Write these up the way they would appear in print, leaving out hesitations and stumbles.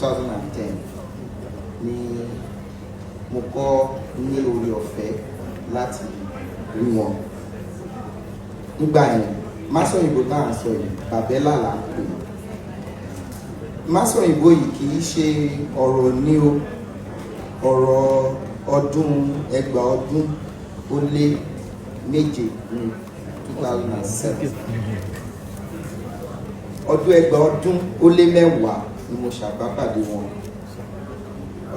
2010 ni mo kọ́ ní oore ọ̀fẹ́ láti rí wọn. Nígbà yẹn, Másọ̀yìnbó tá à ń sọ yìí, Bàbẹ́là là ń pè. Másọ̀yìnbó yìí kì í ṣe ọ̀rọ̀ ní o, ọ̀rọ̀ ọdún 2007 ní 2007, ọdún 2010 ni mo ṣàbápàdé wọn.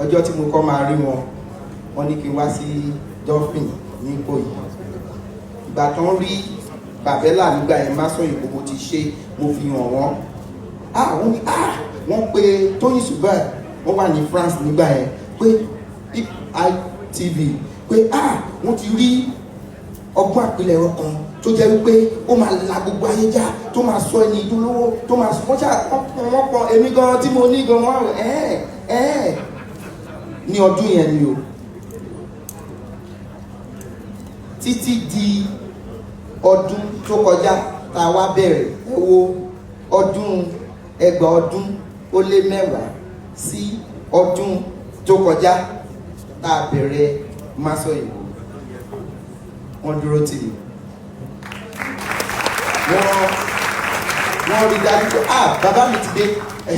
Ọjọ́ tí mo kọ́ máa rí wọn, wọ́n ní kí n wá sí Dolphin ní Ìkòyí. Ìgbà tó ń rí Bàbẹ́là nígbà yẹn, Másọ̀yìnbó mo ti ṣe, mo fi hàn wọ́n. Ah, wọ́n ní, ah, wọ́n pe Tóyìn Subair, wọ́n wà ní France nígbà yẹn, pé ITV, pé ah, wọ́n ti rí ọgbọ́n àpilẹ̀rọ kan tó jẹ́ wípé ó máa la gbogbo ayé já, tó máa sọ ẹni ìdúlówó, tó máa sọ wọ́n ṣáà wọ́n pọ̀. Èmi gan tí mo ní gan, wọ́n ẹ̀ ẹ̀ ní ọdún yẹn ni o. Títí di ọdún tó kọjá tá a wá bẹ̀rẹ̀, ẹ wo ọdún 2010 sí ọdún tó kọjá tá a bẹ̀rẹ̀ Másọ̀yìnbó, wọ́n dúró tì mí. Wọ́n rí dájú pé ah, bàbá mi ti dé. Ẹ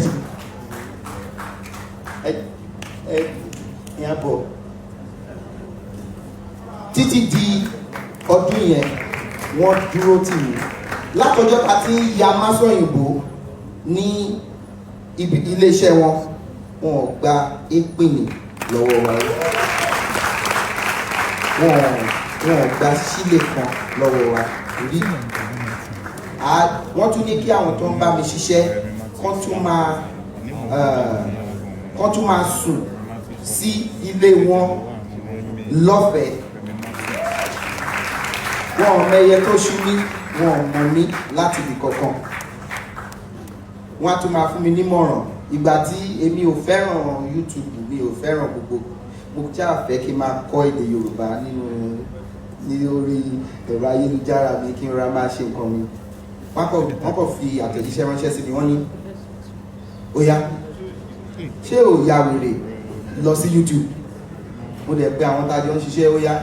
ẹ ẹ ìyá bọ̀. Títí di ọdún yẹn, wọ́n dúró tì mí látọjọ́ ta ti ń ya Másọ̀yìnbó ní ibi iléeṣẹ́ wọn. Wọn ò gba ìpínì lọ́wọ́ wa rí, wọn ò gba sílè kan lọ́wọ́ wa rí. Wọ́n tún ní kí àwọn tó ń bá mi ṣiṣẹ́ kán tún máa sùn sí ilé wọn lọ́fẹ̀ẹ́. Wọn ò mẹyẹ tó ṣú mí, wọn ò mọ̀ mí láti ibì kankan. Wọ́n á tún máa fún mi nímọ̀ràn. Ìgbà tí èmi ò fẹ́ràn YouTube, mi ò fẹ́ràn gbogbo, mo já fẹ́ kí n máa kọ́ èdè Yorùbá nínú ní orí ẹ̀rọ ayélujára mi, kí n ra máa ṣe nǹkan mi. Wọ́n kọ̀ fi àtẹ̀jíṣẹ́ ránṣẹ́ sí mi. Wọ́n ní, "Ó yá, ṣé ò ya wèrè lọ sí YouTube?" Mo dẹ̀ pé àwọn tá a jọ ń ṣiṣẹ́, "Ó yá,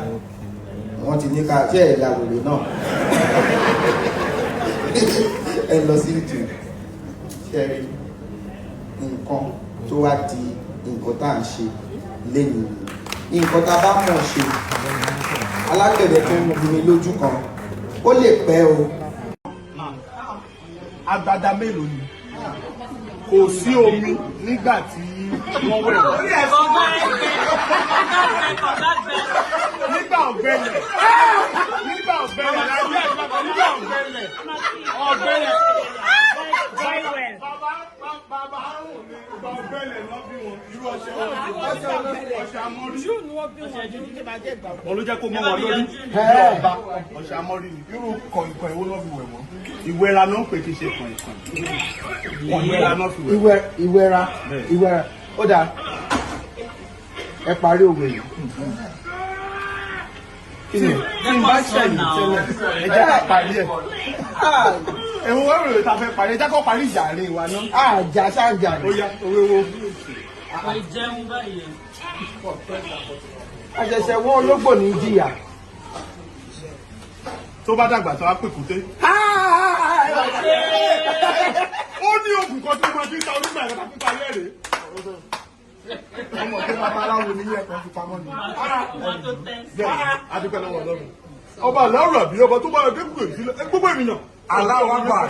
wọ́n ti ní ká ṣé ẹ̀ ya wèrè náà, ẹ lọ sí YouTube." Ṣe rí nǹkan tó wá di nǹkan tá à ń ṣe lẹ́yìn, nǹkan tá a bá mọ̀ ṣe, alágbẹ̀dẹ tó ń gún mi lójú kan, ó lè pẹ́ o. Agbada mélòó ni? Kò sí omi nígbà tí wọ́n wẹ̀ wọ́n. Nígbà ọ̀gbẹlẹ̀, nígbà ọ̀gbẹlẹ̀ láyé àgbàgbà, nígbà ọ̀gbẹlẹ̀, ọ̀gbẹlẹ̀. Bàbá bàbá ìgbà ọ̀gbẹlẹ̀ lọ bí wọn, irú ọṣẹ wọn, ọṣẹ amọ́rí. Wọn ló jẹ́ kó mọ́ wọn lórí bí ọba, ọṣẹ amọ́rí ni. Irú kọ̀ìnkọ̀ìn wo ló fi wẹ̀ wọ́n? Ìwẹ̀ra náà ń pè, kí ṣe kọ̀ìnkọ̀ìn. Ìwẹ̀ra náà fi wẹ̀. Ìwẹ̀, ìwẹ̀ra, ìwẹ̀ra. Ó dáa, ẹ parí òwe yìí. Tí n bá ṣẹ̀yìn tẹ́lẹ̀, ẹ jẹ́ ká parí ẹ̀. Ẹ̀wọ̀n wọ́n rò ta fẹ́ parí, ẹ jẹ́ kó parí ìjà àárín wa náà. Àjà ṣáàjà. Ó yá, owó wo. Jẹun báyìí. Àṣẹ̀ṣẹ̀ wọn ológbò ní jìyà. Tó bá dàgbà tó wá pè kúté. Ó ní oògùn kan tó máa fi ń ta onígbà ẹ̀rọ fi ń ta lẹ́rìí. Ọmọ tó babaláwo ní ẹ̀kọ́ fi pamọ́ ni. Bẹ́ẹ̀, adúpẹ́ lọ́wọ́ Ọlọ́run. Ọba aláwọ̀ àbí ọba tó bá dé gbogbo ìsílẹ̀ gbogbo ènìyàn. Allahu Akbar.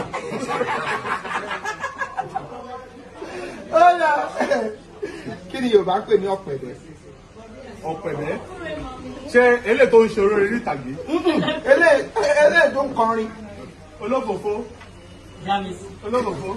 Ó yá, kí ni Yorùbá ń pè ní ọ̀pẹ̀lẹ̀? Ọ̀pẹ̀lẹ̀, ṣé eléyìí tó ń ṣe orí ìtàgé? Eléyìí tó ń kọrin. Olófòfó. Jamisi. Olófòfó.